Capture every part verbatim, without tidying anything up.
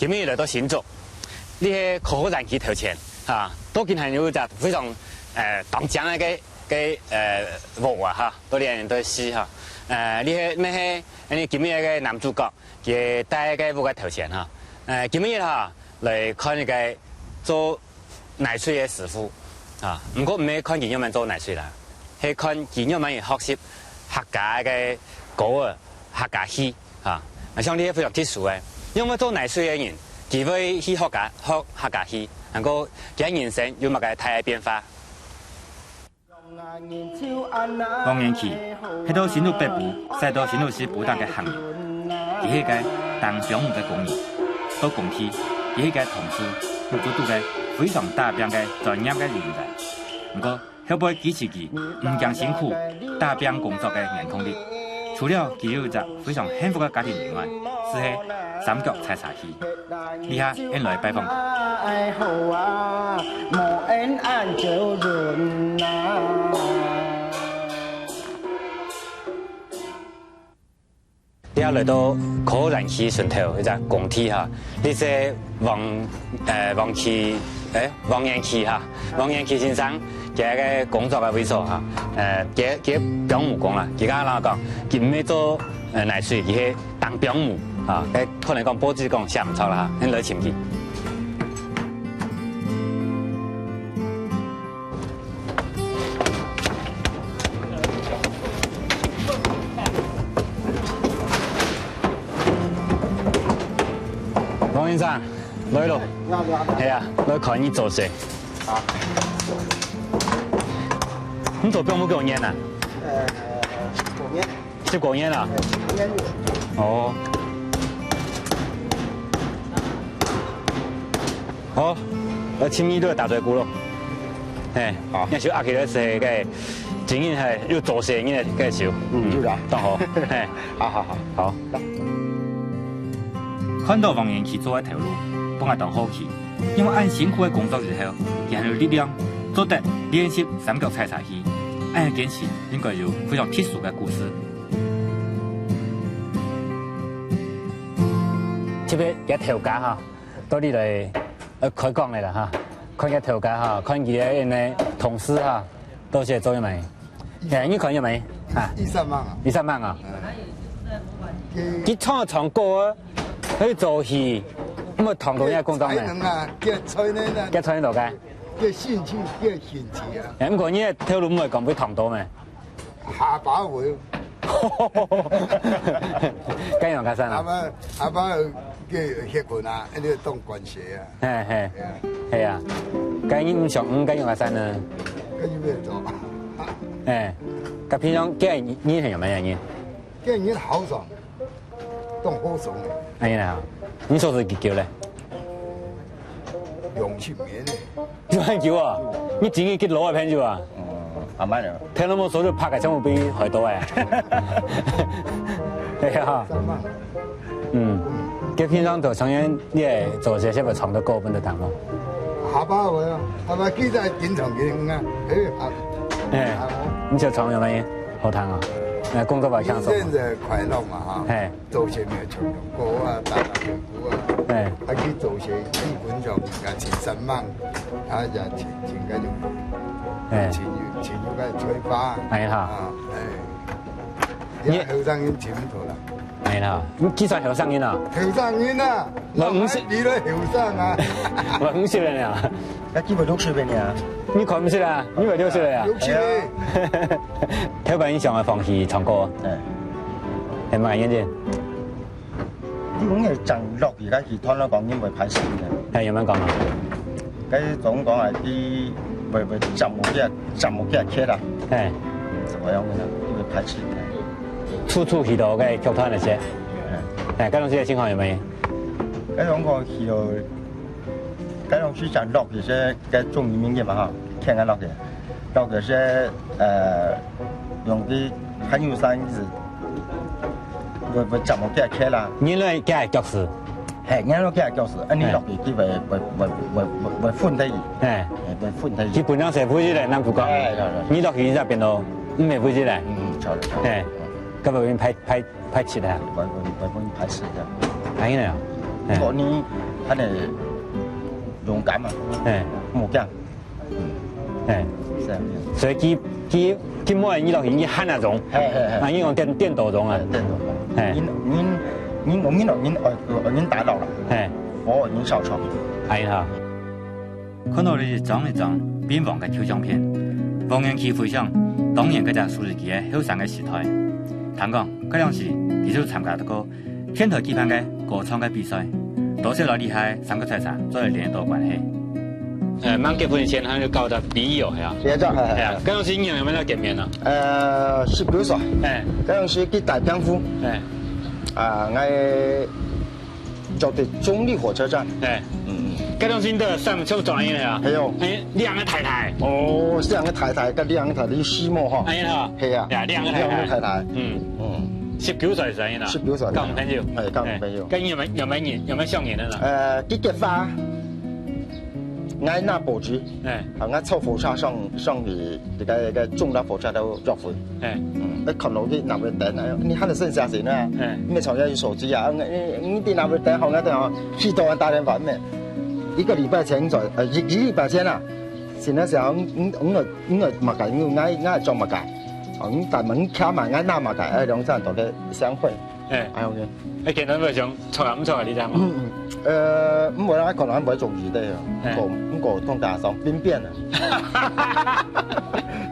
今日來到新竹，這係考古園區頭前，哈，到今還有一隻非常，呃，當靚个，个，呃，屋啊，哈，到這裡都係，哈。呃，這係，這係，呃，今日个男主角，佢戴个屋个頭前，哈。呃，今日，哈，來看一個做泥水个師傅，啊，毋過毋係看佢仰般做泥水啦，係看佢仰般去學習客家个歌仔、客家戲。 啊，像這係非常特殊个，因為做泥水个人，佢會去學家，學客家戲，毋過佢个人生有麼个大个變化？黃彥騏係到新竹北部，徙到新竹市埔東个行人。佢係個釘枋母个工人，到工地，佢係個同事，做到個非常打拚个專業个人員。毋過， 後背支持佢毋驚辛苦、打拚工作个原動力。除了佢有一隻非常幸福个家庭以外，就係三腳採茶戲。這下，𫣆來拜訪佢。這下來到考古園區脣頭一隻工地哈，這係黃，呃，黃騏，誒，黃彥騏哈，黃彥騏先生，佢个工作个位所哈，呃，佢，佢枋母工啦，佢剛剛講，佢毋係做，呃，泥水，佢係釘枋母啊，誒，可能講報紙講寫毋著啦哈，𫣆來尋佢。 黃先生，來咯。你好，你好，你好。係啊，來看你做事。啊。你做枋母幾多年啊？呃，五年。 十過年啦？哦。好，呃，請你對打嘴鼓咯。嘿，好。你手握起來係該，真正係有做事人个手。嗯，有啦。當好。嘿。好，好，好。好。看到黃彥騏做个頭路，分𠊎當好奇。因為恁辛苦个工作以後，佢還有力量，做得練習三腳採茶戲。恁樣堅持，應該有非常特殊个故事。 特別佢頭家哈，到這來，呃，開講个啦哈，看佢頭家哈，看佢个同事哈，到時做樣仔。嘿，你看樣仔？哈。二三萬啊。二三萬啊。嗯。佢唱唱歌啊，去做戲，毋會燙到人家工作呢。才能啊，佢才能啊。佢才能到个。佢興趣，佢興趣啊。哎，毋過你个頭路毋會講會燙到咩？ 下把會。該樣較瘦啊？阿爸，阿爸个血管啊，一直當管血啊。嘿，嘿。係啊。係啊。該你毋想，嗯，該樣較瘦呢？該有咩做？哎，該平常該人係樣仔人？該人豪爽，當豪爽个。哎呀，你說係幾久咧？兩十年咧。 有恁久啊？你真个幾老个朋友啊？哦，阿慢了。聽到無，手就拍个，全部被害到哎。對啊。嗯，該平常都常年你也做些些个唱的歌分得聽咯。下把會啊，下把記得經常聽啊，哎，啊，哎，啊，你就唱有沒有？好聽啊，那工作吧，享受嘛。現在快樂嘛哈。嘿。 做些咩唱唱歌啊，打打嘴鼓啊，哎。啊去做些基本上人家請三萬，啊也請，請个用，哎。請有，請有个吹花，哎哈。啊，哎。你也後生人請毋到啦。哎啦，你幾歲後生人啊？後生人啊，我五十，老海比來後生啊。我五十了呢。該基本六十了呢。你看毋出啊，你咪六十了啊。六十了。哎呀。頭擺你想愛放棄唱歌，哎。係麼个原因？ 你講个正落去，該去傳來講，人會歹勢个。哎，有人講啊？該總講啊，佢會，會佔無幾，佔無幾缺啦。哎。怎麼樣呢？佢會歹勢个。處處去到該劇團个事。哎。哎，該種事情情況有無？該種講去到 該種時間落去些，該中移民个嘛哈，欠个落去，落去些，呃，用个還有生意，會，會佔無幾个啦。原來幾个角色。嘿，原來幾个角色，恁呢落去佢會，會，會，會，會，會分得去。哎。哎，會分得去。基本上係不是來南部講，哎，對，對。你落去這邊咯，毋係不是來。嗯，嗯，著了，著了。哎，根本歹，歹，歹勢啊。會，會，會分歹勢个。哎呀，哎。不過你還係勇敢啊，嘿，無驚。嗯，嘿，係啊，所以佢佢佢每日落去，佢還那種，嘿嘿嘿，啊，佢用電電動種啊，電動種，嘿，人人人我們人愛人打老了，嘿，我人少少，哎哈。 看到這一張一張冰封个舊相片，黃彥奇回想當年該隻手持機个後生个時代。聽講，該當時佢就參加過電台舉辦个歌唱个比賽，多少來厲害三角採茶做了聯絡關係。呃，吂結婚前，佢就交隻筆友，係啊？也叫，係啊，該當時你有沒有見面呢？呃，十九歲，哎，該當時去打平湖，哎，啊，𠊎 坐在中壢火車站。哎，嗯嗯，該當時你都三十歲左右啊？哎喲，哎，靚个太太。哦，靚个太太，該靚个太太有四毛哈。哎呀，係啊，呀，靚个太太，靚个太太，嗯嗯，十九歲時啊，十九歲，交女朋友，哎，交女朋友，哎，該有沒有有沒有有沒有相認个呢？呃，佢結婚，𠊎拿報紙，哎，啊，𠊎坐火車上上去，這個這個中壢火車到約會。 哎，嗯，你看到佢拿个燈啊，你還係先生先啊，哎，你常常有手機啊，你你你拿个燈好，那等好，去都打電話咩？一個禮拜前左，呃，一一禮拜前啊，先生想，你你你你麼个，你愛你愛做麼个？哦，你專門卡嘛，你拿麼个，哎，兩三多个相會。 哎，哎，OK。哎，今日有想唱啊，毋唱啊，你知無？嗯嗯，呃，毋會啦，可能毋會做字个哦，哎，毋過毋過通常上兵變啊，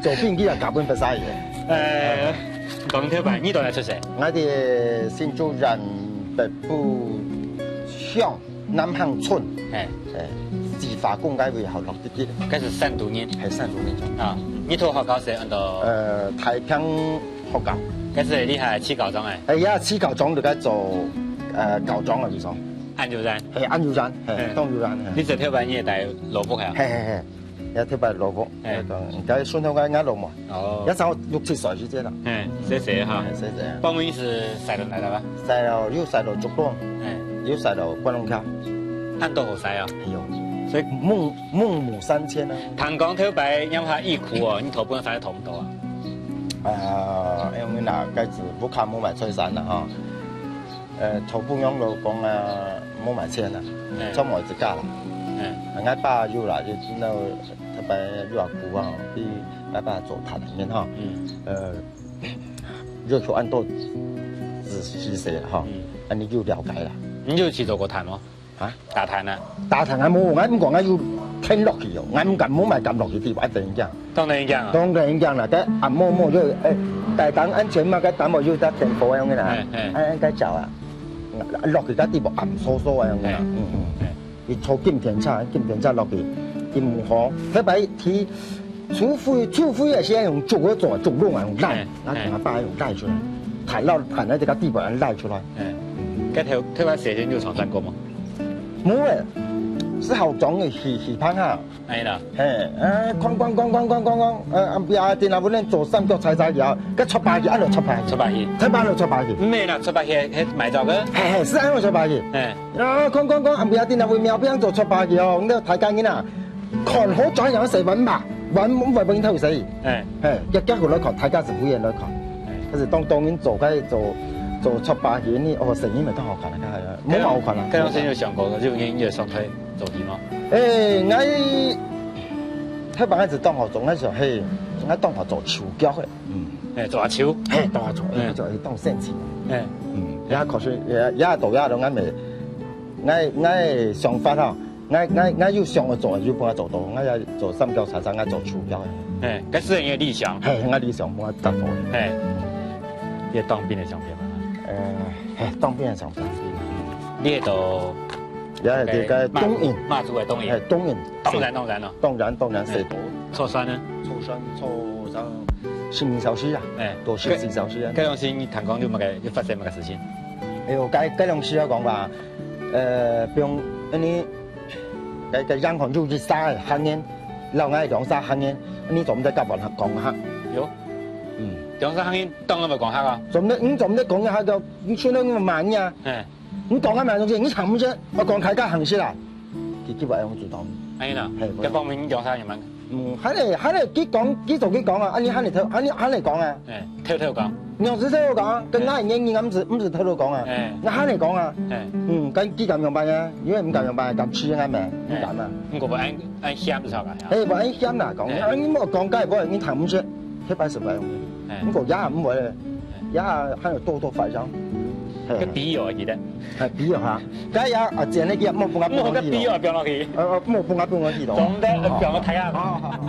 做兵佢也搞分不晒个。哎，講頭擺，你在哪出世？𠊎在新竹縣北埔鄉南坑村，哎，哎，四化宮該位好落一息，該係山肚人，係山肚人種啊。你讀學校係安到？呃，太平 學校。該係厲害，去校長哎。哎呀，去校長就該做，呃，校長个地方。安友山。嘿，安友山，嘿，嘿，當友山，嘿。你係頭擺你係戴老屋啊？嘿嘿嘿，也頭擺老屋，哎，該順頭該𠊎老妹，哦，也差不多六七歲時間啦。哎，細細哈。哎，細細啊。報名係徙到哪位啊？徙到，又徙到竹東，哎，又徙到關龍橋。恁多好徙啊。哎喲，所以孟孟母三遷啊。聽講頭擺讓下一苦哦，你頭本生都討毋到啊？ 啊，因為那該時屋下無買菜山啦吼，呃，頭本樣就講啊，無買錢啦，哎，全部自家啦。哎，啊，𠊎爸有啦，就那頭擺有阿姑啊，佢𠊎爸做炭个面吼，嗯，呃，就說恁多仔細勢啦吼，嗯，恁樣就了解啦。你有去做過炭無？ 啊？打炭啊？打炭啊，無，𠊎毋講，𠊎有㧡落去哦，𠊎毋敢，無買敢落去地方，一定驚。當然驚啊。當然驚啦，該暗摸摸就，哎，帶當安全嘛，該擔保又在天火樣个啦，哎，哎，哎，該走啊，落去該地方暗疏疏个樣个啦，哎，嗯嗯，哎，你坐金田車，金田車落去，金門河，特別去 除非，除非啊，係用竹仔做，竹籠啊，用拉，哎，那等下把用拉出來，抬到，抬到這個地板上拉出來。哎，該頭，頭擺時間有上山過嗎？無誒，係好種个魚，魚盤哈。哎啦。嘿，啊，哐哐哐哐哐哐哐，呃，後壁啊，電腦本人做三腳踩踩去啊，該出牌去，按落出牌去。出牌去。出牌落出牌去。毋係啦，出牌去，係買走个。嘿嘿，係按落出牌去。哎。啊，哐哐哐，後壁啊，電腦會瞄邊做出牌去哦，你大家人啊， 看好轉樣洗碗吧，碗毋會分佢偷洗。哎。嘿，一家伙來看，大家係不願來看。哎。但是當當人做該做，做出把戲呢，哦，生意咪當好看啊，該，無麼好看啊。該樣先有想過，就應該上台做戲嗎？哎，𠊎，該幫𠊎係當好做，𠊎想，嘿，𠊎當好做手腳个。嗯。哎，做下手。嘿，當好做，哎，哎，做，哎，當生趣。哎。嗯，也可是，也，也到也到，𠊎咪，𠊎，𠊎想法吼， 𠊎，𠊎，𠊎有想愛做，有辦法做到，𠊎也做三腳踩踩，𠊎做手腳个。嘿，該係你个理想。嘿，𠊎理想，𠊎達到个。嘿，你當兵个相片嘛？呃，嘿，當兵个相片。你係到也係這個東引。馬祖个東引。嘿，東引。當然，當然咯。當然，當然，嘿，係。坐船呢？坐船，坐船，十二小時啊。哎，多十四小時啊。該，該當時你聽講有麼个，有發生麼个事情？哎喲，該，該當時啊講吧，呃，比如，因為 該，該央行就一儕个客人，摎𠊎兩儕客人，你做毋得佮別人講客。喲，嗯，兩儕客人當然會講客啊。做毋得，你做毋得講客个，你像你罵人啊。嘿。你講个麼東西，你行毋識，我講客家行識啦。佢，佢會用主動。哎呀，嘿，該方面你兩儕有蠻，嗯，還得，還得佢講，佢做佢講啊，啊你還得偷，還得，還得講啊。哎，偷偷講。仰子頭路講啊，跟𠊎个年齡啊，毋使毋使頭路講啊，哎。𠊎喊你講啊，哎。嗯，敢幾敢樣辦啊？因為毋敢樣辦，敢試啊，毋敢啊。哎。毋過毋愛恁恁險就著啊。哎，毋愛險啦，講，哎。啊，你莫講，該會你聽毋識，該擺係毋會用。哎。毋過也毋會，也還有多多發展。哎。該筆友啊，記得。哎，筆友哈，該也啊，剪那個莫分啊，莫分啊，筆友啊，放落去。呃，莫分啊，放落去咯。總得放落去啊。好好好。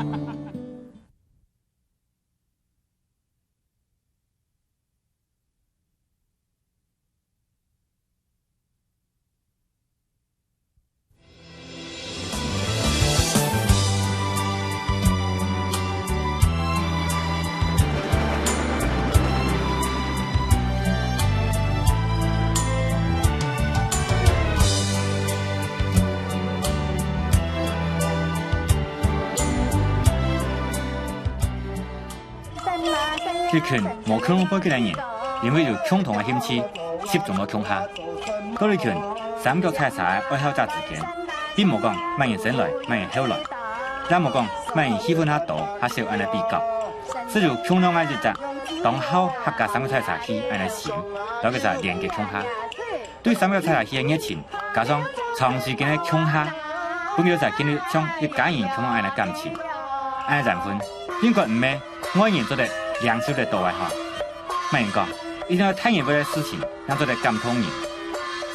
一群無共樣背景个人，因為有共同个興趣，集中到共下。到這群三腳採茶个愛好者之間，並無講麼人先來，麼人後來，也無講麼人戲份較多較少恁樣比較，只有共樣个一隻當好客家三腳採茶戲恁樣心，摎佢儕連結共下。 對三腳採茶戲个熱情，加上長時間个共下，分佢兜儕建立像一家人共樣恁樣感情。恁樣緣分，應該毋係外人做得領受得到个吼。麼人講，一定愛大人物个事情，正做得感動人。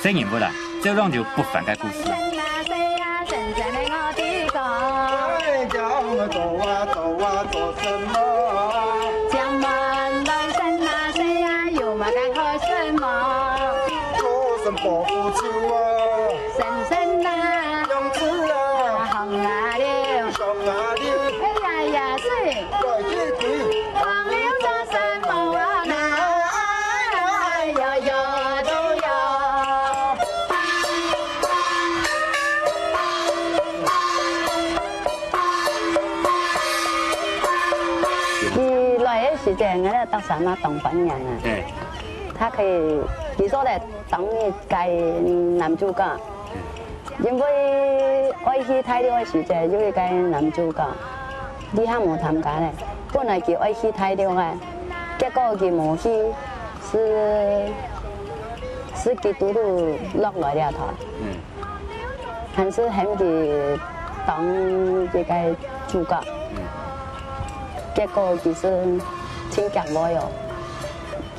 細人物啊，照樣有不凡个故事。 佢來个時節，𠊎兜大家嘛當歡迎啊。嘿。佢可以，佢做得當一個男主角，因為愛去大陸个時節，有一個男主角，佢還無參加咧。本來佢愛去大陸个，結果佢無去，係，係佢堵堵落來這台。嗯。 還係喊佢當一個主角。嗯。結果佢係盡遽會哦，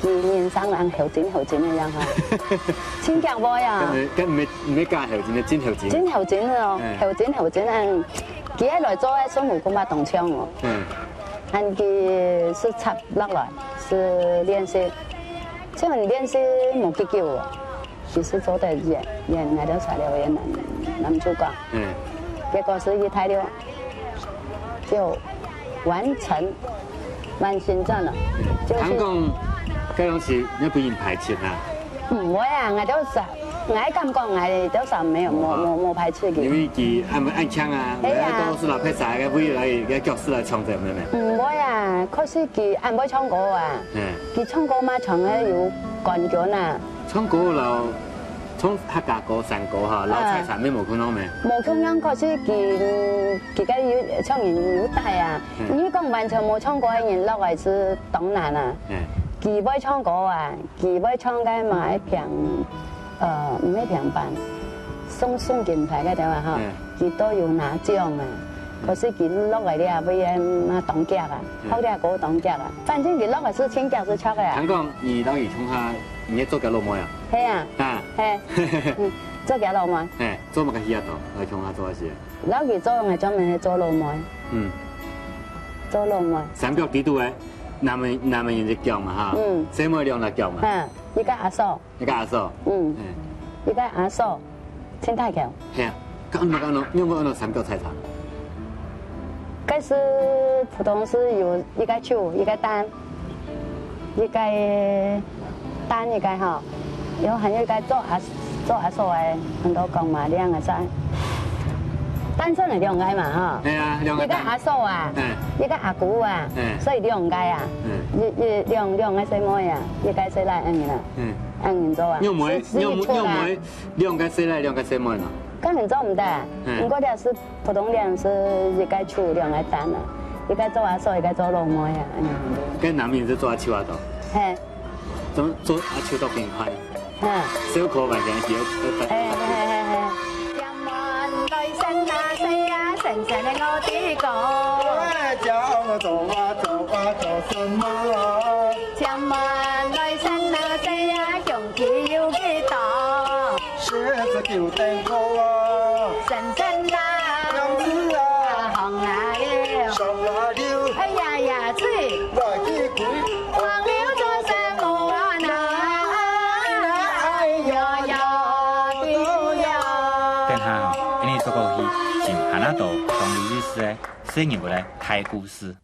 佢人生人後進後進个樣哈，盡遽會啊。該毋係，該毋係，毋係假後進，係真後進。真後進个哦，嗯。後進後進，嗯，佢愛來做个孫悟空嘛當像哦。嗯。 恁佢係插落來，係練習。像練習無幾久哦，佢係做得演，演𠊎兜儕个男，男主角。嗯。結果係去大陸，就完成，完成轉了。嗯。就是聽講，該當時你分人排斥啊？ 毋會啊，𠊎兜儕，𠊎敢講，𠊎兜儕無，無，無，無排斥佢。因為佢恁，恁慶啊，係啊。來到係老太太个位來，个角色來唱這樣个。毋會啊，可是佢恁會唱歌啊。嗯。佢唱歌嘛，唱个有冠軍啊。唱歌摎唱客家歌、山歌哈，摎採茶乜無共樣咩？無共樣，可是佢，佢个有，唱人有帶啊。嗯。你講完全無唱歌个人落來係當難啊。嗯。佢會唱歌啊。 佢會唱个嘛，愛評，呃，毋係評判，送，送金牌个對吧哈？嗯。佢都有拿獎啊。可是佢落來了，尾仔嘛當遽啊，嗯。後來過當遽啊。反正佢落來係盡遽係著个啊。聽講你摎佢共下，你也做佢老妹啊？係啊。啊。係。嗯，做佢老妹。係，做麼个戲啊？頭，來共下做个戲。摎佢做，𠊎專門係做老妹。嗯。做老妹。三腳底肚个，男人，男人一腳嘛哈。嗯。細妹兩隻腳嘛。嗯。 一個阿嫂。一個阿嫂。嗯。嗯。一個阿嫂，盡大條。係啊，該安到，該安到，仰會安到三腳採茶？該係普通係有一個手，一個擔，一個擔一個吼，然後還有一個做阿，做阿嫂个，很多講嘛，兩個在。單身个兩個嘛吼。係啊，兩個擔。一個阿嫂啊，嗯。一個阿姑啊，嗯。所以兩個啊，嗯。一，一，兩，兩個細妹啊，一個細倈，恁樣啦。 嗯。恁樣做啊。仰會，仰，仰會，兩個細倈，兩個細妹呢？恁樣做毋得啊。嗯。毋過這係普通人係一個手兩個擔啊，一個做阿嫂，一個做老妹啊，恁樣。該男人係做阿手啊，都。嘿。做，做啊，手到平快。嗯。小可慢点，是要，要，嘿，嘿，嘿，嘿。 等下，恁呢做个去尋還較多當有意思个細人物个大故事。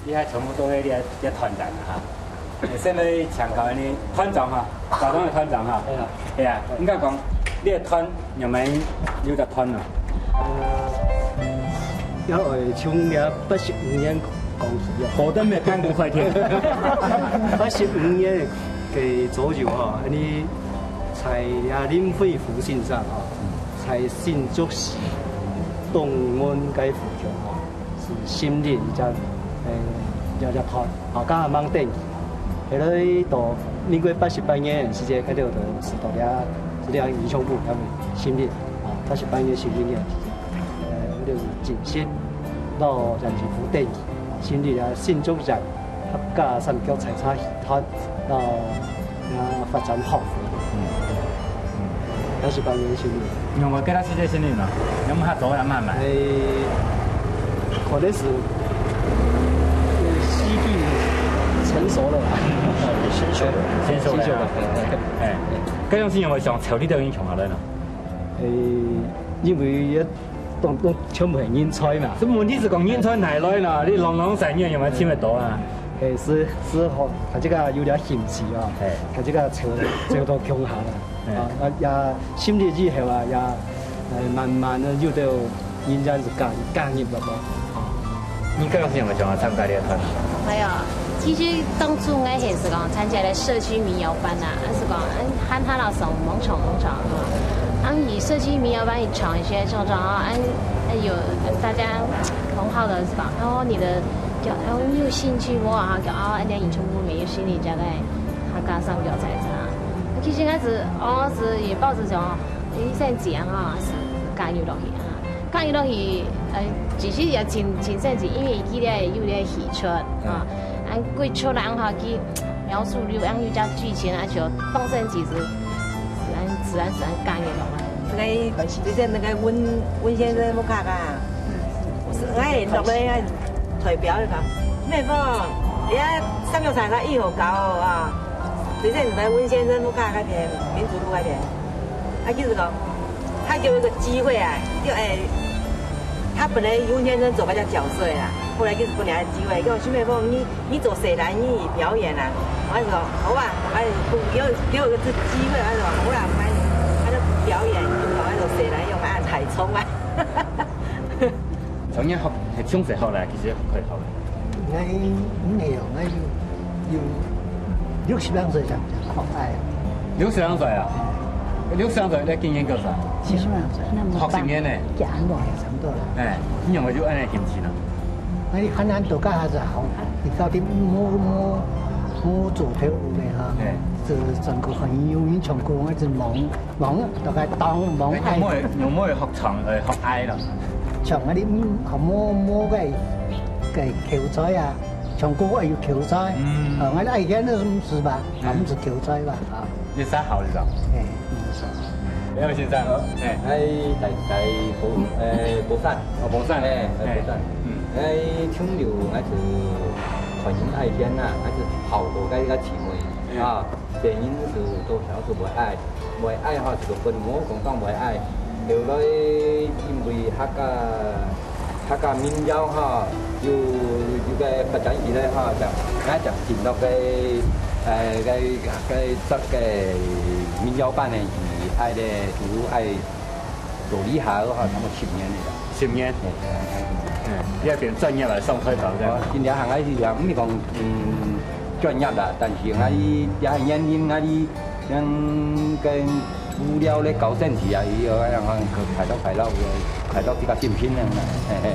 你還全部都係這，這團長啊哈？你現在請教你團長哈，高中个團長哈？係啊。係啊，應該講，你个團有無有隻團啊？呃，要會從這八十五年講起啊。火燈沒看過壞天。八十五年个左右哈，恁呢在這林輝湖先生哈，在新竹市東門該附近哈， 係成立一隻，誒，一隻團，啊，該下吂登記。後來到民國八十八年時節，該兜就係到這，這个營創部佢等成立，啊，八十八年成立个，呃，就係正式到縣政府登記，成立了新竹縣客家三腳採茶戲團，到 啊，發展好。嗯。嗯。八十八年成立。用過幾多時間成立呢？有無較早也慢慢？誒，可能係，呃，時機成熟了吧。成熟了。成熟了。成熟了。哎，該種係有無想潮流的英雄好了呢？誒，因為也 當，當全部係人才嘛。這問題係講人才哪來啦？你朗朗三年有無尋得到啊？誒，係，係吼，大家有點興趣啊，嘿。大家湊，湊到共下啦。嘿。啊，啊，也成立以後啊，也，呃，慢慢个有兜人員係加，加入了咯。啊。你剛剛是有沒有想要參加這個團？沒有， 其實當初𠊎係講參加了社區民謠班啊，係講，嗯，喊佢等上網唱，網唱啊。啊，以社區民謠班一唱一些唱唱啊，嗯，有大家同好的係講，哦，你的，就，哦，你有興趣無啊？就，哦，恁樣演出部門有興趣，就來客家三腳採茶。其實𠊎係，哦，係也抱著種，誒，想講啊，係加入落去啊。 加入落去，呃，其實也真，真神奇，因為佢這有這戲曲，嗯。啊，啊，佢出來吼，佢描述了，啊，有隻劇情啊，就當神奇，係，自然，自然，自然加入落來。這個，之前那個溫，溫先生屋下啊，係，哎，落來啊，代表一個，咩講，人家三腳採茶一號搞啊，之前在溫先生屋下那邊，民族路那邊。 啊，就是講，他給我一個機會啊，就，哎，他本來溫先生做該隻角色啊，後來就是分人家機會，叫我去咩講，你，你做細人，你表演啊。我就講，好啊，哎，給我，給我個這機會，我就講，好啦，我，我就表演，就講那種細人用啊，彩衝啊。 從你學，係從細學來，其實可以學个。𠊎毋係哦，𠊎有，有六十零歲正，正學偝。六十零歲啊？六十零歲，你今年幾歲？七十零歲。學十年呢？加安排差不多啦。哎，你有無就恁樣興趣呢？𠊎你看恁多家下就好，你到底無，無，無做頭路个哈，哎。就整個很有影響過，𠊎就忙。 忙，大概當忙愛。有無，有無學唱，呃，學偝啦？唱啊，你，嗯，學摸，摸个，个口才啊，唱歌愛有口才。嗯。啊，𠊎愛个那種是吧？嗯。啊，毋係口才吧？啊。你啥好你知道？哎，嗯，是。梁先生，哎。哎，在，在寶，哎，寶山。哦，寶山。哎，在寶山。哎。嗯。哎，唱了，還係歡迎愛天啊，還係好多个一個姊妹，哎。啊。 細人就到時就會愛，會愛吼，就分無講當會愛。後來因為客家，客家民謠吼，有，有个發展期咧，吼，就，𠊎就進到个，呃，个，个，个民謠班个，愛个，就愛做這下，吼，差不多十年个啦。十年？嘿，嘿，嘿。嗯，你愛變專業來上課堂這樣。哦，今年行个是講，毋係講，嗯，專業啦，但是𠊎這年齡，𠊎 像跟無聊咧搞政治啊，伊有樣樣排到排到排到比較盡興个嘛，嘿嘿。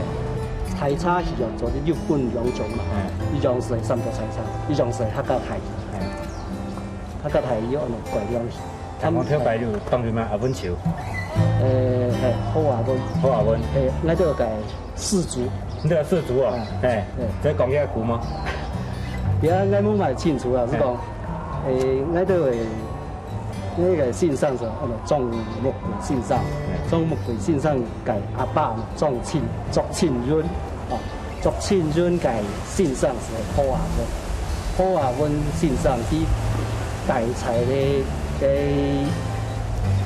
採茶係有做得有分兩種嘛，嗯。一種係三角採茶，一種係客家採茶。嗯。客家採茶有安到改良。像講頭擺有當時嘛，阿文樹。呃，嘿，好啊，文。好啊，文。嘿，𠊎兜个 氏族。你這个氏族哦，啊，哎，對。這講起來古嗎？對啊，𠊎無麼清楚啊，係講，哎。誒，𠊎兜个，該个先生係，安到莊木桂先生，哎。莊木桂先生个阿爸莊清，莊清雲，哦，莊清雲个先生係何亞文，何亞文先生佢大採个，个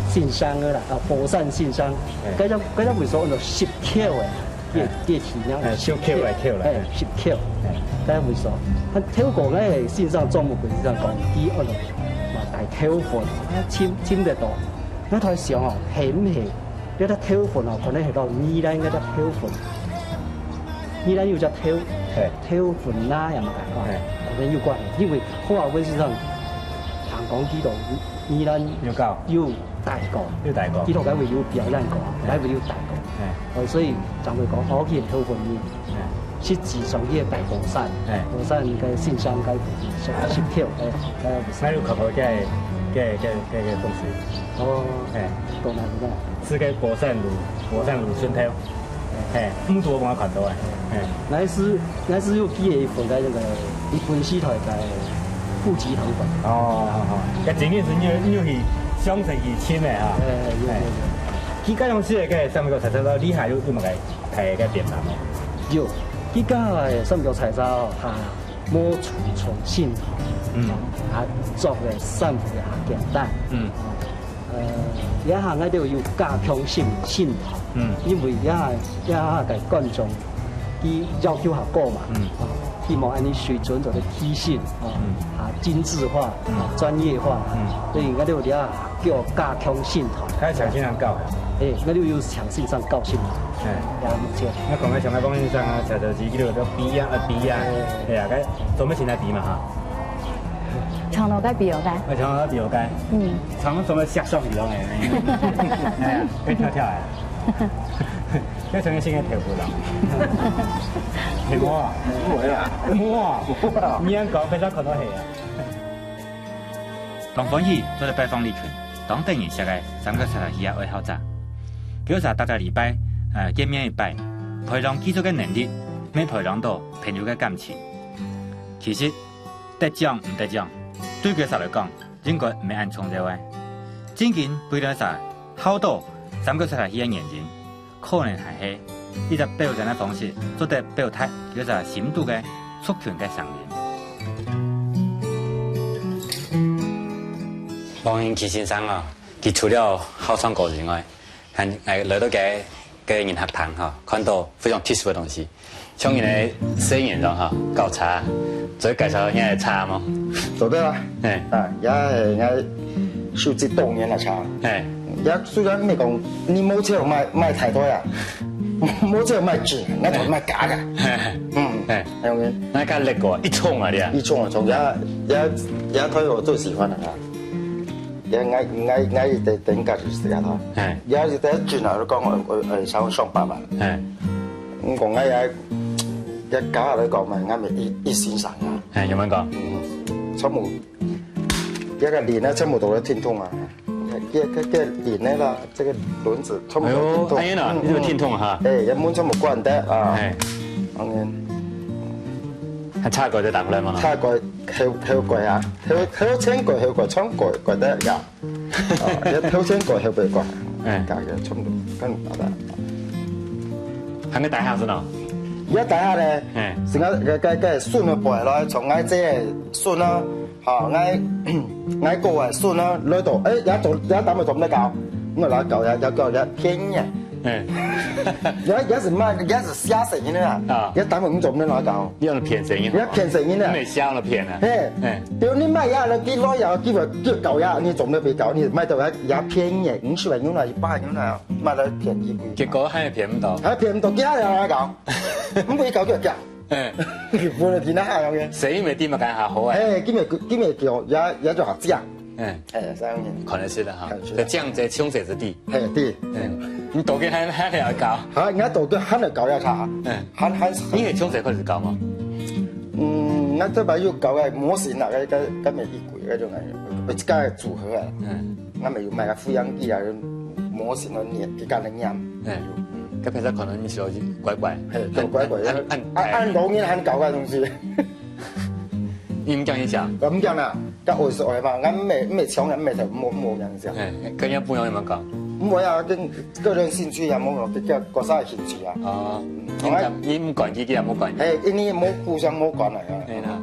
先生个啦，啊，寶山先生，哎。該隻，該隻位所安到十口个。 這，哎。這起名，哎，十口來口來，哎，哎。十口。哎。該位所，啊，透過𠊎个先生莊木桂先生講，佢安到嘛大頭份，啊，尋，尋得到。𠊎在想哦，係毋係這隻頭份哦，可能係到宜蘭該隻頭份。宜蘭有隻頭，嘿。頭份啦，也嘛，哦，嘿。可能有關係，因為何亞文先生，聽講佢到 宜蘭有教。有帶過。有帶過。佢頭該位有表演過，哎。該位有帶過。哎。哦，所以正會講，哦，佢係頭份人。哎。實際上佢係大寶山，哎。寶山个先生該附近，十，十口，哎，哎。𠊎有看過這，這，這，這个東西。哦。哎。到哪位呢？係該寶山路，寶山路脣頭。 嘿，毋多，𠊎看到啊。嘿。𠊎係，𠊎係有寄一份該那個日本時代个戶籍謄本。哦，好，好。該真个係你，你有去詳細去尋个哈。哎，有，有，有。嘿。佢該用時个三角採茶，你還有，有麼个大个變化無？有，佢个三角採茶哦，哈，無傳統信仰，嗯。啊，做个三角个簡單。嗯。 呃，這下𠊎兜有加強性信託，嗯。因為這下，這下个觀眾，佢要求較高嘛，嗯。啊，希望恁呢水準做得提升，啊，嗯。啊，精緻化，嗯。啊，專業化，嗯。所以𠊎兜這下叫加強信託。該請先生教啊？誒，𠊎兜有請先生教信託。哎。也目前。該講个像該汪先生啊，查到自己都比啊，啊，比啊，哎。哎呀，該做麼个請來比嘛哈？長老該比我該。哎，長老該比我該。嗯。 長什麼下上游哎，哎，哎，跳跳哎，變成一个新的頭部了。係無啊？毋會啊。哇，毋會啊。你恁講，非常可能係啊。當歡喜做得拜訪這群當得人惜个三角採茶戲个愛好者。佢兜逐個禮拜，呃，見面一擺，培養技術个能力，乜培養到朋友个感情。其實，得獎毋得獎，對佢兜來講， 應該毋係恁重要个。正經，佢兜儕好到三角採茶戲个原因，可能還係一隻表演个方式，做得表達佢兜心肚个族群个聲音。黃興奇先生啊，佢除了好唱歌以外， 還，哎，來到該，該人客廳哈，看到非常特殊个東西。像你个生意上哈，搞茶，做得介紹你个茶無？做得啊。嘿。啊，也，也收集當年个茶。嘿。也雖然毋係講你無錢買，買太多啊，無錢買紙，該就買假个。嘿。嗯。嘿。還有呢？該較烈个，一衝啊，你啊。一衝啊，衝，也，也，也推我最喜歡个啊。 也𠊎，𠊎，𠊎一直等價值是這樣咯。哎。也是在轉來講，呃，呃，呃，上，上百萬。哎。你講𠊎也，也假來講嘛，𠊎們一，一欣賞啊。哎，有沒有講？嗯，全部，這個輪啊，全部都是聽筒啊。這，這，這輪的啦，這個輪子全部都是聽筒。哎喲，哎呀喏，嗯，你怎麼聽筒哈？嗯。哎，也門全部關的啊。哎。嗯。還差過就打過來嘛。差過，後，後過啊，後，後前過，後過，全過，過得呀。 哦，這頭前過後背過，哎。加个全部跟好的。還沒打下是喏？也打下呢，哎。是𠊎个，个，个孫个背來，從𠊎這孫啊，吼，𠊎，𠊎哥个孫啊，來到，哎，也做，也打算做毋得搞，𠊎來搞，也，也搞，也便宜啊。嗯，也也是賣，也是寫生意个啊。啊，也單位毋做毋得來搞，你用騙生意，你要騙生意个。你袂寫了騙啊？嘿，嗯，比如你賣呀，你幾多呀，幾百就搞呀，你做毋得別搞，你賣到也也便宜，五十萬銀啦，一百萬銀啦，賣到便宜貴。結果還騙毋到，還騙毋到，其他人來搞，毋會搞就搞。嗯，日本个天啊，樣个，生意袂得嘛，干下好啊。嘿，今日今日叫也也做好食。 嗯，哎，三年，可能是的哈，可能是的。在江浙穷水之地，哎，对，嗯，你到底還還了搞？啊，人家到底還了搞要啥？嗯，還還，你也穷水开始搞吗？嗯，那这边又搞个模型啊，个个个每一个那种感觉，一个组合啊，嗯，那没有买个复样机啊，模型啊，捏，给干了捏，嗯，该平常可能你小心乖乖，嘿，就乖乖，按按按按容易还搞个东西。 你毋驚影響？我毋驚啦，該我是愛嘛，俺毋係毋係強人，毋係無無影響。哎，跟人家不一樣有沒有搞？毋會啊，跟个人興趣啊，無無，个个个啥興趣啊。哦，你毋你毋管佢，佢也無管你。哎，因為無互相無關係啊。哎啦，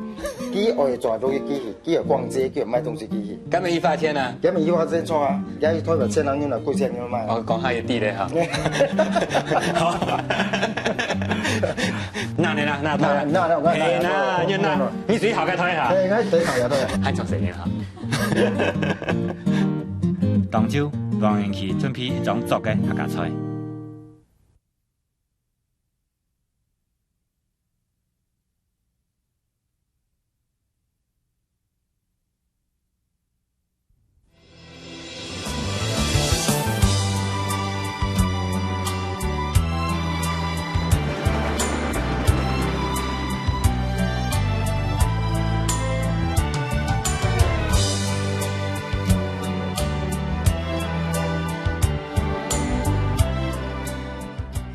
佢愛做東西佢去，佢愛逛街，佢愛買東西佢去。根本一發錢啊。根本一發錢錯啊，人家一推个千零銀啊，贵千银买。哦，讲下也地嘞哈。好，那你呢？那他那那那哎，那那那。 你水好个推哈，哎，𠊎水好个推。還著誰呢哈？當晝，王永琪準備一張桌个客家菜。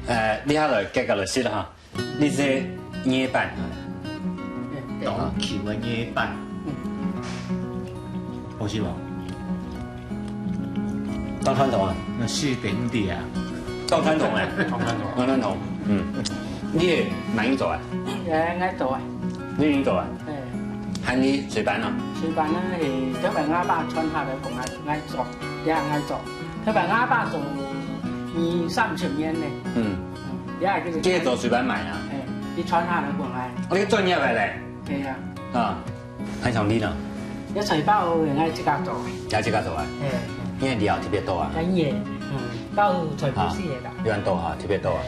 呃，你好了，介绍了，是的哈。 你係泥粄啊？當舊个泥粄。好食無？當傳統啊？該係本地啊。當傳統啊？當傳統。當傳統。嗯。你也蠻會做啊？哎，愛做啊。你會做啊？哎。還你隨便啊？隨便啊，係，特別阿爸傳下來，講愛愛做，也愛做。特別阿爸做二三十年呢。嗯。 也係佢，佢做隨便賣啊？哎，佢傳下來分𠊎。哦，你專業个咧？係啊。啊，還想你呢？這菜包𠊎自家做。也自家做啊？哎。因為料特別多啊？當然，嗯，包菜不是个啦。啊，一般多哈，特別多啊。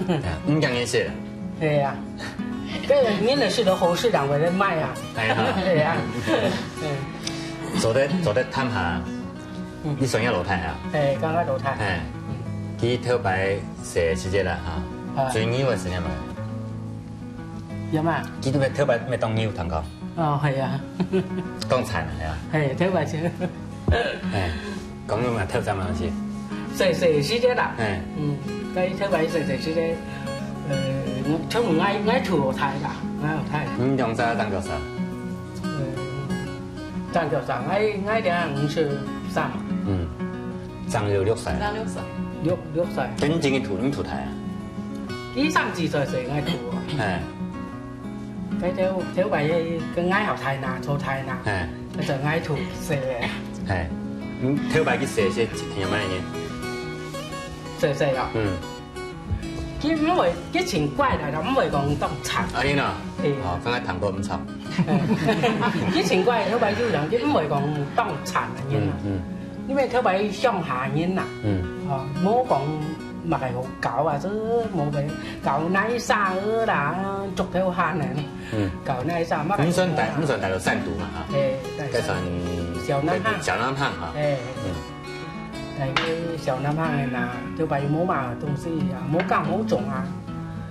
哎。哎，毋驚人食啦。係啊，該人也係到好市場會來賣啊。哎哈。係啊。嗯。做得做得談下。 嗯。你算係老弟啊？哎，剛剛老弟。哎，嗯。佢頭擺細時節啦哈，啊。最牛个時節嘛。有嘛？佢頭擺頭擺乜當牛，聽講。哦，係啊。當慘啊，係啊。係，頭擺就。哎，講到嘛，頭慘个東西。細細時節啦。哎。嗯，該頭擺細細時節，呃，全部𠊎𠊎渡大啦，𠊎渡大啦。你兩儕當多少？呃， 正較細，𠊎𠊎這下五十三。嗯，正有六歲。正六歲。六六歲。真正个渡，你渡大啊？佢三四歲時𠊎渡啊。哎。該頭頭擺个跟𠊎學大拿，做大拿。哎。該時𠊎渡細个。哎，嗯，頭擺佢細細，有麼个？細細啊。嗯。 佢毋會，佢盡乖啦，毋會講當慘。恁樣啊？係。哦，剛剛談過毋慘。佢盡乖，頭擺有人，佢毋會講當慘个人啊。嗯，嗯。因為頭擺鄉下人啊，嗯。哦，無講麼个好搞啊，這無个搞哪儕啦，竹頭閒个，嗯。搞哪儕，麼个毋算大，毋算大陸山肚嘛，哈。係，該算小南項。小南項哈。係。嗯。 在該小南項个啦，就擺無麼个東西啊，無耕無種啊。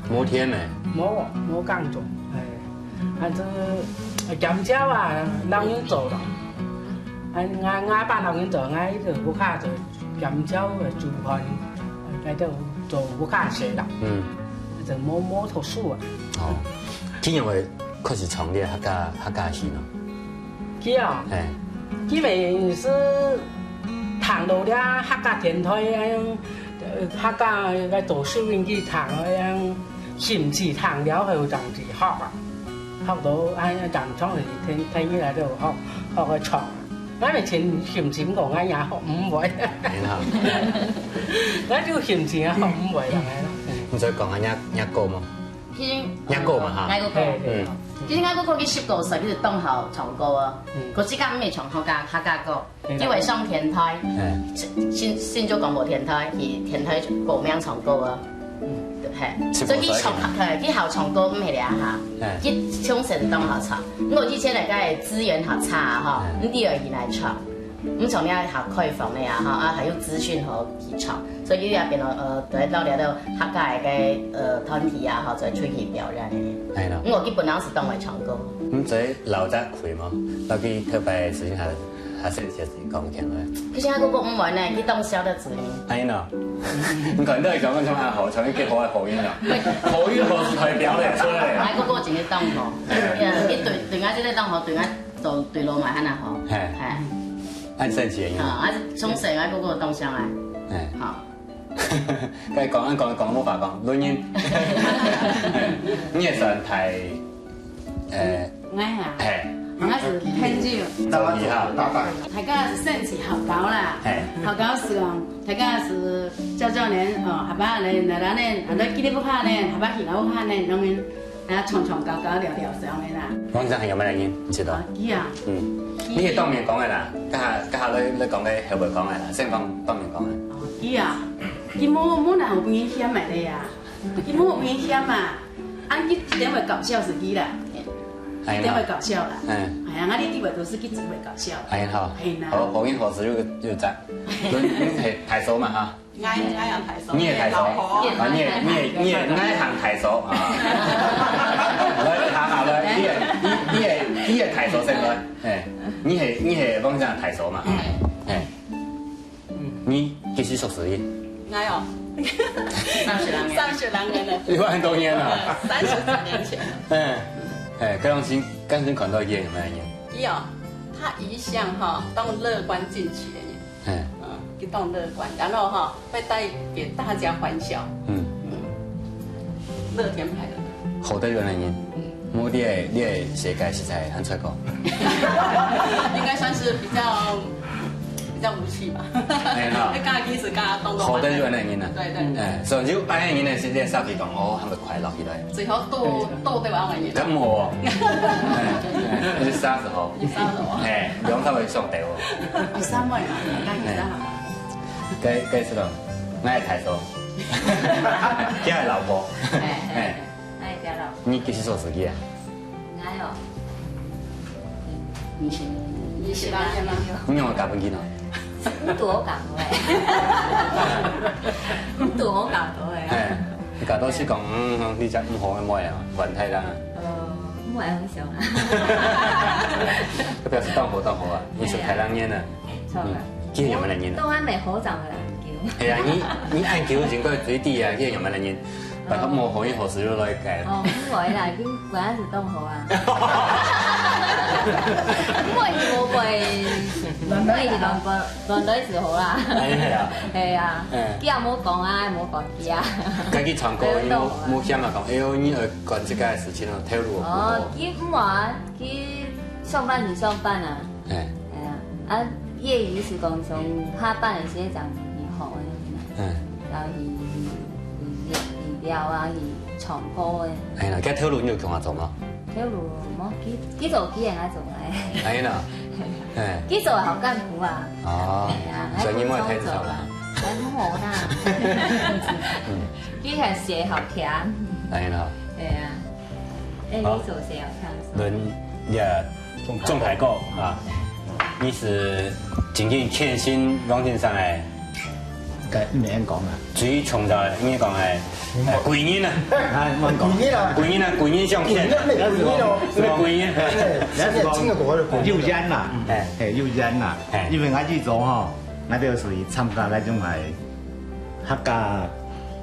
無田呢？無，無耕種，哎，啊，這鹹樵啊，老人做咯。啊，𠊎𠊎爸老人做，𠊎就屋下做鹹樵个煮飯，該就做屋下食啦。嗯。就無無讀書啊。哦，今年會開始創立客家客家戲咯。 佢哦，嘿。佢乜係聽到這客家電台恁樣，呃，客家个做收音機聽恁樣，興趣聽了後正去學啊。學到恁樣正常去聽聽起來就學學个唱。𠊎以前信心講，𠊎也毋會。係啦。𠊎就信心啊，毋會啦，係啦。你再講下若，若哥無？其實，若哥嘛哈。𠊎哥哥。嘿，嘿。嗯。其實𠊎哥哥去十九歲，佢就當好唱歌啊。嗯。可是佢毋係唱客家，客家歌，係啦。佢會上電台，嘿。新，新竹廣播電台，去電台報名唱歌啊。嗯。嘿，十九歲。所以佢唱，嘿，佢好唱歌，毋係這下。嘿。佢從細就當好唱。毋過以前个資源較差啊，吼，嘿。毋知愛去哪唱。 毋像你較開放个啊，吼，啊，還有資訊吼去唱，所以你也變到，呃，對，到了到客家个，呃，團體啊，吼，就出去表演个。係咯。嗯，𠊎基本上係當會唱歌。嗯，所以老早開嘛，到去特別時間還，還是就是講聽个。可是𠊎哥哥毋會呢，佢當痟个子呢。哎喏，你看你到底講講像阿豪，像一個好个口音啊，口音好是代表个出來。𠊎哥哥真个當好，嗯，佢對，對𠊎這個當好，對𠊎 做對路嘛，還較好。嘿。嘿。恁神奇个人。啊，啊，從細𠊎哥哥當相愛。嘿。好。該講，恁講，講無法講，論人。你也算大，呃，𠊎啊，嘿。𠊎是朋友。早期哈。大家是成績好高啦。嘿。好高是講，大家是少少年，哦，下把年，哪哪年，啊，來吉利不下年，下把去老下年，農民 啊，唱唱搞搞聊聊上个啦。王先生係仰般个人，你知道？啊，佢啊，嗯，佢你係當面講个啦，該下，該下來，來講个後背講个啦，先講當面講个。哦，佢啊，佢無，無哪有分人嫌个呀，佢無分人嫌嘛，啊，佢一定會搞笑死佢啦，哎呀，一定會搞笑啦。嗯。哎呀，𠊎這地位都係佢真會搞笑。哎呀，好。係啦。好，好，好，好，就，就這樣。你，你係大嫂嘛哈？ 𠊎，𠊎也大嫂，你也大嫂，老婆。啊，你也，你也，你也，𠊎行大嫂啊。來，行下來，你也，你，你也，你也大嫂先來，哎，你係，你係王先生大嫂嘛，哎，你幾時熟識个？𠊎哦，三十零年。三十零年了。有恁多年了。三十幾年前。哎，哎，該當時，該當時看到佢仰般个人？佢哦，佢一向吼，當樂觀進取个人。 嘿。嗯，佢當樂觀，然後吼，會帶給大家歡笑。嗯。嗯，樂天派的。好得有恁樣人，嗯。無你个，你个世界實在很出國。應該算是比較，比較無趣吧。哎哈。會跟他一直跟他動動。好得有恁樣人啊。對，對。哎，所以就恁樣人呢，是在社會當中，哦，他們快樂起來。最好多，多對恁樣人。真好哦。哎，哎，你啥時候？你啥時候？哎，兩頭會上台哦。 二三位嘛，大概二三位嘛。該，該係講，𠊎係大嫂，佢係老婆。哎，哎，哎。𠊎係老婆。你幾時熟識个啊？𠊎哦，二十，二十零年啦。你仰會嫁分佢呢？毋拄好嫁到个。毋拄好嫁到个啊。哎，你嫁到係講，嗯，你隻毋好个妹啊，還太啦。呃，毋會很想啊。佢表示當好當好啊，你係大人人啊。 著啊。嗯，佢係仰般个人啊？當然美猴掌个啦，毋叫。哎呀，你，你恁久應該最知啊，佢係仰般个人？拜託，無好人好事就來改。哦，毋會啦，佢本來係當好啊。毋會，毋會，毋會，亂來就好啦。哎呀。係啊，嗯。佢也無講啊，無講佢啊。該佢唱歌，佢無，無嫌啊，講，哎喲，你愛管這個事情哦，頭路哦。哦，佢毋會，佢上班就上班啊。 哎。哎呀，啊，業餘係講從下班个時間正去學个，嗯。然後去，去，去，去尞啊，去唱歌个。哎呀，該頭路你有共下做無？頭路無，佢，佢做佢个，𠊎做𠊎个。哎呀，哎。佢做好艱苦啊。哦，哎呀，所以你莫太早啦。還不好啦。嗯。佢還寫好甜。哎呀。對啊。哎，好。你做寫好甜。論，也 鍾大哥啊，你係真正虔信王先生个，該毋免講啊。最崇高个，應該講个，呃，貴人啊。哎，莫講。貴人啊。貴人啊，貴人相欠。貴人，貴人哦。什麼貴人？哎，人家真的國的貴人。有緣啦，哎。哎，有緣啦。哎。因為𠊎去做吼，𠊎就屬於參加那種个客家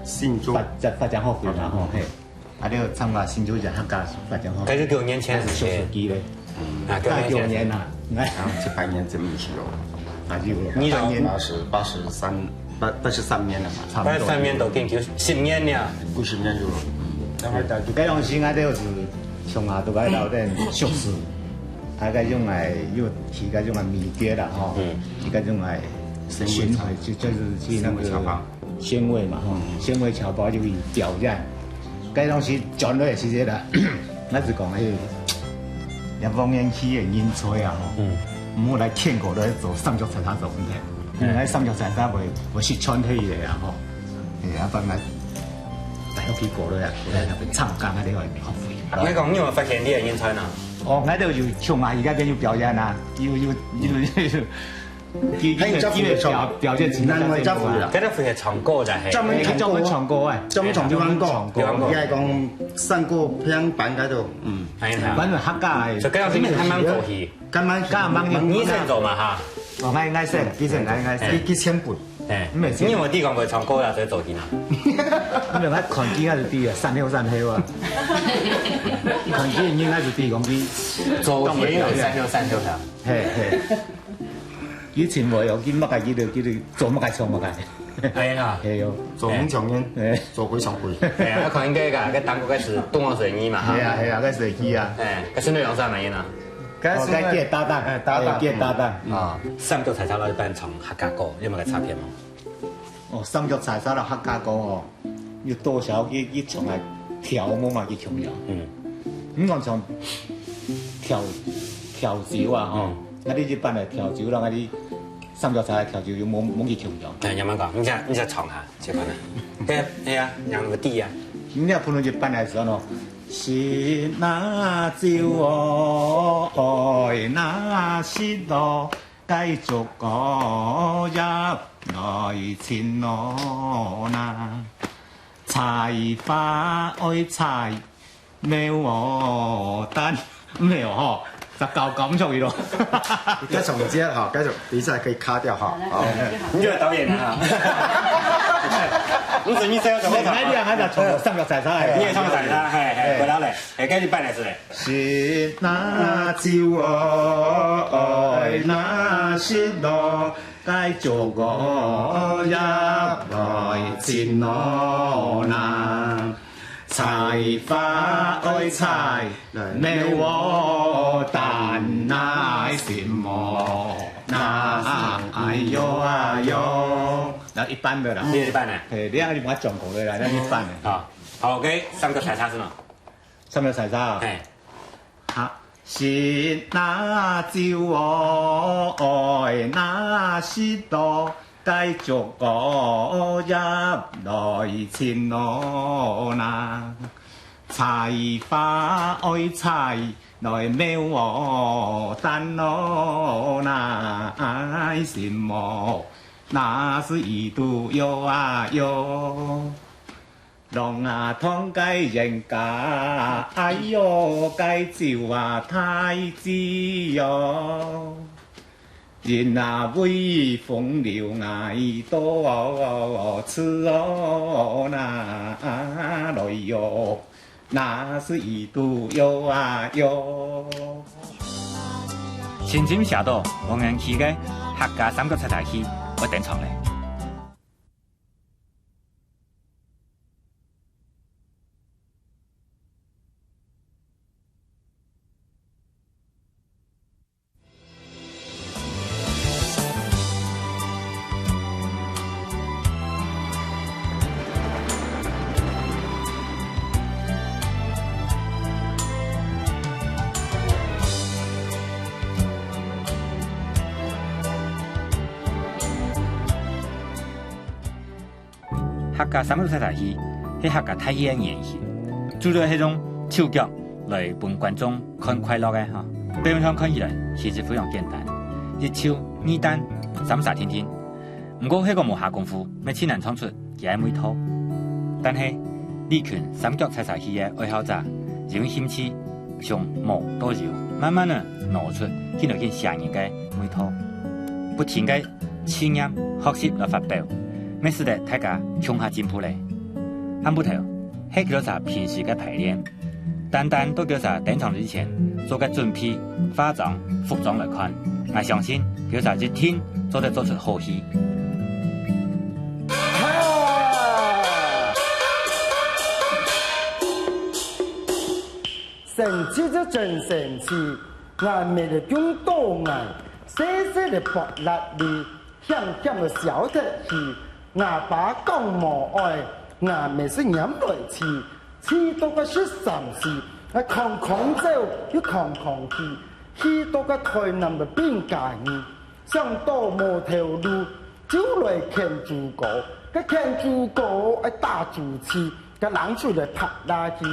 信眾發，發展學會嘛吼，嘿。 啊，你有參加新竹縣客家發展學會。該係幾多年前个事情。還係舊時期咧。嗯。啊，幾多年前。大概九年啊，應該。啊，七八年前个時候。啊，有。你八年。八十，八十三，八，八十三年了嘛，差不多。八十三年到今就十年了。幾十年有了。嗯。該當時𠊎兜係上下都在那邊熟識。啊，該種个又去該種个米店啦吼，嗯。去該種个巡迴，就就是去那個宣慰嘛吼，宣慰僑胞就去表演。該東西轉來是這个，𠊎是講，嘿，這方面去个人才啊吼，嗯。毋好來欠過來做三腳採茶做問題，因為該三腳採茶會會失傳忒个啊吼，嘿，啊，反正大家去過來啊，過來那邊唱歌啊，你會學會。你講你有發現你个人才哪？哦，𠊎都有像啊，佢該邊有表演啊，有有有有有。 佢佢佢表表現情況真好啊。該个會唱歌个係。專門唱歌个，專門唱歌个，專門唱流行歌，流行歌。佢係講山歌、平板該度，嗯。哎呀，反正客家个。所以該樣子你還蠻歡喜。該蠻該蠻你先做嘛哈。哦，𠊎𠊎先，其實𠊎𠊎先。佢佢先輩。哎，你有無地方會唱歌啦？所以做起啦。你看佢看佢還係知啊，山後山後啊。看佢應該係知講佢做起有山後山後啦。嘿嘿。 以前無有，佢麼个佢就佢就做麼个唱麼个。哎呀，係喲，做紅場人，哎，做非常貴。哎呀，看應該个，該當初開始東方水泥嘛哈。係啊係啊，該水泥啊。哎，該是內容上滿意啦。該是該个搭檔，哎搭檔，哎个搭檔。啊，三腳採茶摎一般唱客家歌，有麼个差別無？哦，三腳採茶摎客家歌哦。 有多少去去唱來調，無嘛去共樣。嗯。你講像調調酒啊吼，該你一般个調酒，摎該你三腳採个調酒有無無去共樣？哎，慢慢講，你先你先唱下，試看啊。嘿，嘿啊，讓我知啊。你若不能一般來說喏，是那酒哦，愛那食咯，該足夠呀。 來尋我哪，採花愛採，無哦，等，毋係哦吼，再搞搞毋出去咯。你再重接哈，該種比賽可以卡掉哈。好，你就導演啊。不是你這樣怎麼搞？哪裡啊？還在重三腳採茶，你也唱採茶，嘿嘿，回來嘞，哎，該你辦的是嘞。 是那酒哦，愛那食咯，該足夠呀，來尋我哪。採花愛採，無哦，但那心哦，那哎喲啊喲。那一般的啦。你一般的。嘿，你愛你把它轉過來啦，那一般的。好，好，OK，三腳採茶是嗎？ 三腳採茶啊？嘿。哈，是那酒哦，愛那食咯，該足夠呀，來尋我哪。採花愛採，來無哦，等我哪，愛尋我，那是一肚喲啊喲。 浪啊燙該人家，哎喲，該酒啊太滋喲。人啊，為風流𠊎多痴哦，那來喲，那是一肚喲啊喲。真正寫到黃元琪个客家三腳採茶戲，愛登場咧。 客家三腳採茶戲係客家大戲个原型，主要係用手腳來分觀眾看快樂个哈。表面上看起來其實非常簡單，一手、二彈、三儕定定。毋過係講無下功夫，乜盡難唱出佢个味道。但係，這群三腳採茶戲个愛好者，因為興趣從無到有，慢慢仔拿出現在佢等个味道，不停个試驗、學習來發表，乜使得大家共下進步咧。暗晡頭，歇佢兜儕平時个排練，單單到佢兜儕登場之前做个準備、化妝、服裝來看，𠊎相信佢兜儕一定做得做出好戲。 神奇就真神奇， ，𠊎姆仔中到𠊎，細細仔薄辣哩，險險仔消忒去。吾爸講無愛，吾姆斯拈來飼，飼到該十三歲，𠊎空空走又空空去，去到該臺南个餅家園，想到無頭路，就來牽豬哥。該牽豬哥愛打豬刺，該冷水來拍拉去。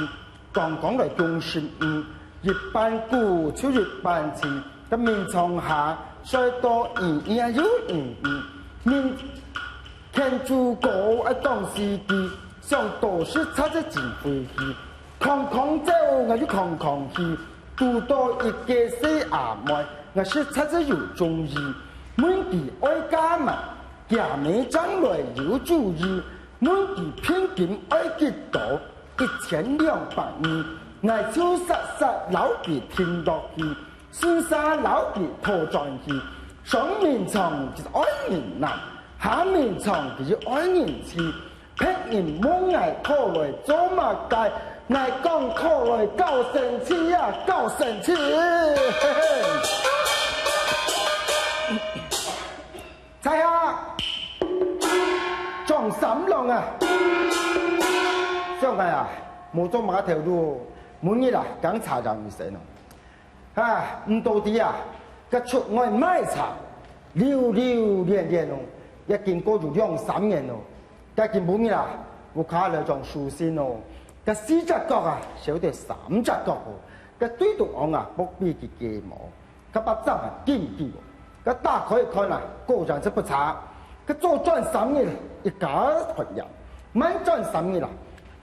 剛剛來降十五，一半痀就一半青，該眠床下睡到嚶嚶又嚶嚶。眠，牽豬哥愛當時機，想到實在係真費氣。空空走𠊎就空空去，堵到一個細阿妹，𠊎實在係有中意。問佢愛嫁無，厥姆正來有主意。問佢聘金愛幾多， 一千兩百二，𠊎就煞煞摎佢定落去，順續摎佢討轉去。上眠床佢愛人男，下眠床佢愛人妻。別人問𠊎討來做麼个，𠊎講討來搞生趣啊，搞生趣！嘿嘿。 在下，張三郎啊！想𠊎啊，無做麼个頭路，每日啊，耕茶養魚先哦。啊，毋多知啊，該出外賣茶，流流連連哦，也經過有兩三年哦。該今晡日啊，屋下來張書信哦，該四隻角啊，少忒三隻角哦，該對中央啊，剝忒佢雞毛。 該巴掌啊，緊緊哦！該打開一看啊，果然係不差。該左轉三日，一家團圓；慢轉三日啦，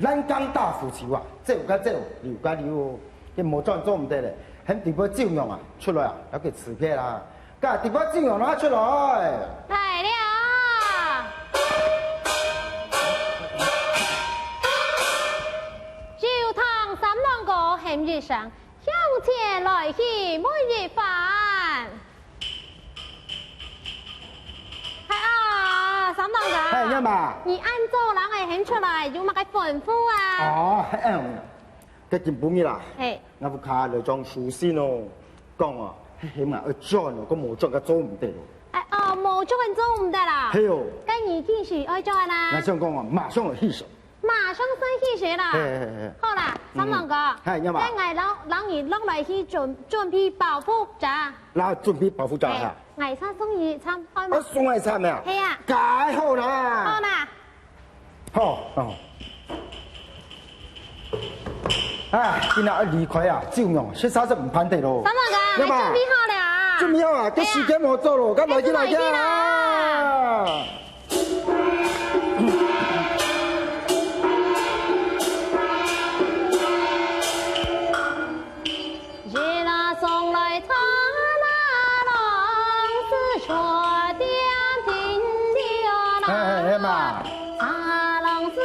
爛梗打胡蠅啊，走个走，溜个溜。該無轉做毋得咧，喊底背酒娘啊，出來啊，摎佢辭別啦。該底背酒娘啊，出來！來了！酒堂三郎哥喊一聲， 向前來去問一番。哎啊，三郎哥，嘿，仰嘛？你恁早人仔喊出來，有麼个吩咐啊？哦，嘿，嗯，該今晡日啦，嘿。𠊎屋下來張書信哦，講哦，喊𠊎愛轉哦，講無轉該做毋得哦。哎哦，無轉做毋得啦。嘿哦。該你幾時愛轉啊？𠊎想講哦，馬上來起手。 馬上先去食啦。嘿，嘿，嘿。好啦，嗯。三郎哥，嘿，仰嘛？該𠊎摎，摎你落來去準，準備包袱遮。來準備包袱遮哈。嘿，𠊎先送你一餐，好嗎？啊，送𠊎一餐咩啊？嘿啊。該好啦。好啦。好，哦。哎，今仔愛離開啊，酒娘，實在係毋盼得咯。三郎哥，你仰嘛？準備好了啊？準備好啊，該時間無早咯，嘿啊。該來去，來去啦。 哎，哎，哎嘛。嗯。 啊，來去，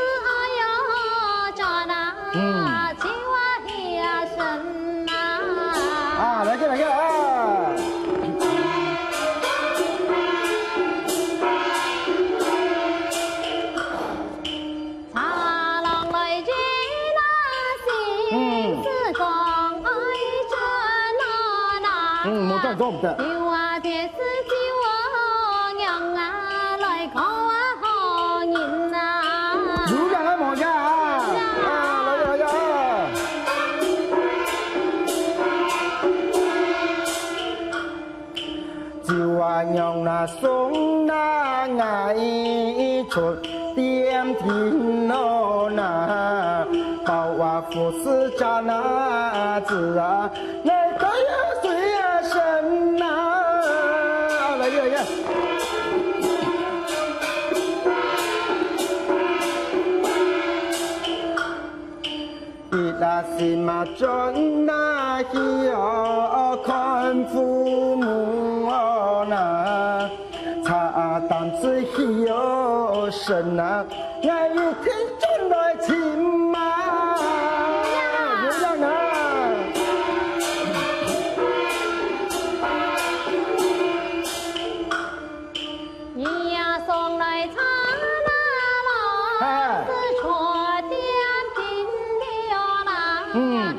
來去，啊！嗯。嗯，無轉做毋得。 有影啊無影啊？啊，來呀，來呀！酒啊娘啊送啊𠊎出店庭咯那，包啊服飾氈啊子啊， 來，來呀，水呀，神啊！來呀，來呀！一啊心啊轉啊去哦，看父母哦那，茶啊擔子去哦身啊， 𠊎一定轉來尋嘛。有影啊！嘿。嗯。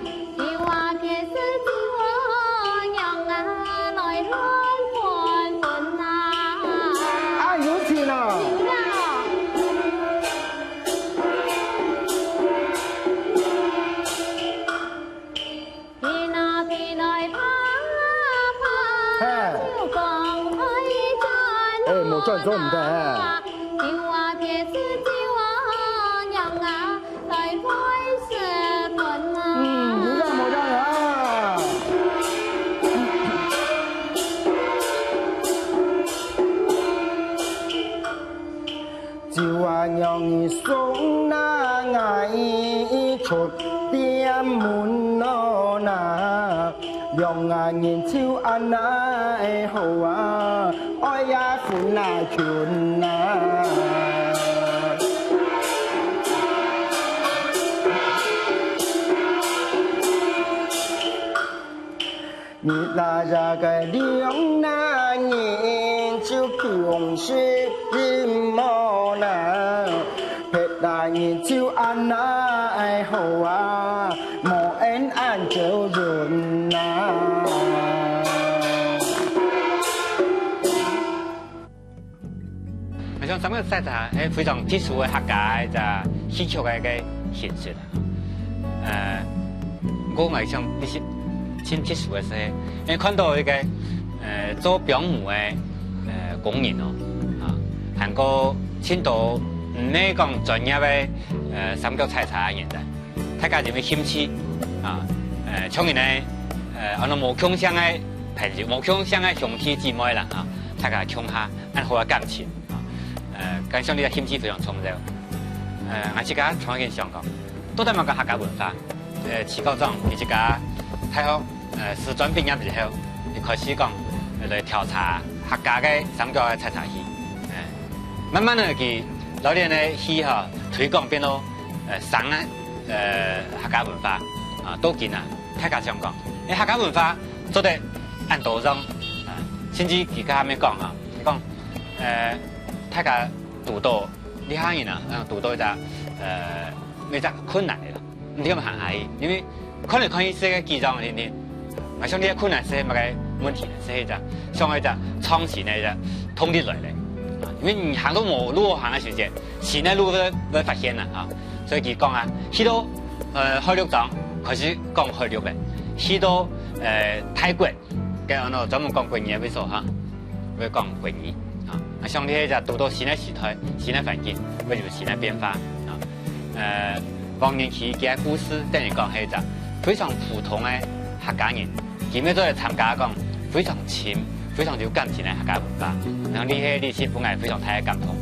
做毋得。酒啊，別是酒啊，娘啊，來會失分啊。嗯，你看無樣啊。酒啊，讓你送那𠊎出店門咯那。 兩個人就恁樣好啊，愛呀分啊群啊。你那這個兩個人就共識無啦。 別个人就恁樣好啊，無恁樣就忍啊。𠊎想三角採茶係非常特殊个客家个一隻戲曲个一個形式啊。呃，毋過𠊎想這係盡特殊个事，因為看到一個，呃，做保姆个，呃，工人哦，啊，還過盡多毋係講專業个，呃，三角採茶个人咧。 大家因為興趣，啊，呃，像人呢，呃，安到無共姓个朋友，無共姓个兄弟姊妹啦，啊，大家共下，恁好个感情，啊，呃，感覺你个興趣非常重要。呃，𠊎自家常常想講，到底麼个客家文化？呃，徐校長，你自家大學，呃，師專畢業以後，你開始講，呃，來調查客家个三角个採茶戲，呃，慢慢个佢老練个戲吼，推廣變到，呃，生个 呃，客家文化，啊，到今啊，大家想講，欸，客家文化做得恁多樣，啊，甚至佢較後面講啊，佢講，呃，大家堵到，這下人啊，呃，堵到一隻，呃，一隻困難个啦，毋知愛行哪去，因為看來看去世界幾樣，你，你，𠊎想這个困難係麼个問題呢？係一隻，像一隻創新个一隻動力來咧，啊，因為你行到無路行个時節，新个路會，會發現啦，啊。 所以佢講啊，去到，呃，海陸莊開始講海陸个，去到，呃，泰國，該安到專門講國語个位所哈，會講國語。啊，𠊎想這係一隻堵到新个時代、新个環境，會有新个變化。啊，呃，黃仁祺佢个故事，等於講係一隻非常普通个客家人，佢乜做得參加講非常深、非常有感情个客家文化。然後這係，這係分𠊎非常大个感動。